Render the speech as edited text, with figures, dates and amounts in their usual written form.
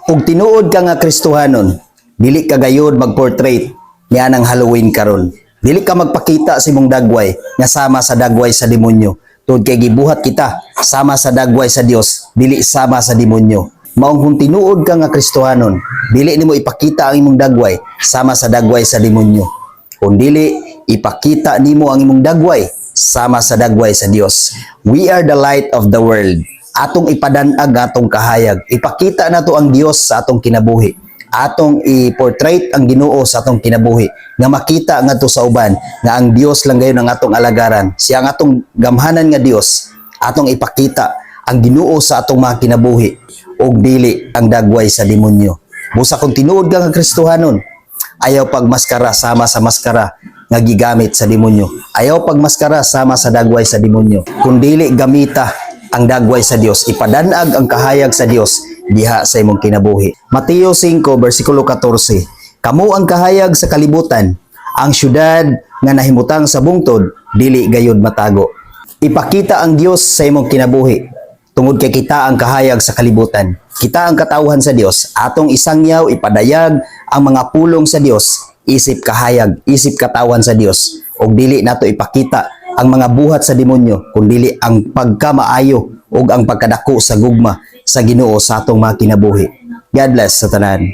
Ug tinuod ka nga Kristohanon, dili ka gayod mag-portrait niya ng Halloween karon. Dili ka magpakita sa imong dagway nga sama sa dagway sa demonyo. Tungod kay gibuhat kita sama sa dagway sa Dios, dili sama sa demonyo. Maong kung tinuod ka nga Kristohanon, dili nimo ipakita ang imong dagway sama sa dagway sa demonyo. Kung dili, ipakita nimo ang imong dagway sama sa dagway sa Dios. We are the light of the world. Atong ipadanag atong kahayag. Ipakita nato ang Dios sa atong kinabuhi. Atong i-portrait ang Ginoo sa atong kinabuhi nga makita ngadto sa uban nga ang Dios lang gayon ang atong alagaran. Siya ang atong gamhanan nga Dios. Atong ipakita ang Ginoo sa atong mga kinabuhi ug dili ang dagway sa demonyo. Busa kung tinuod ka nga Kristohanon, ayaw pagmaskara sama sa maskara nga gigamit sa demonyo. Ayaw pagmaskara sama sa dagway sa demonyo. Kung dili, gamita ang dagway sa Dios, ipadanag ang kahayag sa Dios diha sa imong kinabuhi. Mateo 5 bersikulo 14. Kamo ang kahayag sa kalibutan. Ang syudad nga nahimutang sa bungtod dili gayud matago. Ipakita ang Dios sa imong kinabuhi tungod kay kita ang kahayag sa kalibutan. Kita ang katawhan sa Dios. Atong isangyaw, ipadayag ang mga pulong sa Dios isip kahayag, isip katawhan sa Dios. Og dili nato ipakita ang mga buhat sa demonyo, kun dili ang pagkamaayo ug ang pagkadako sa gugma sa Ginoo sa atong mga kinabuhi. God bless sa tanan.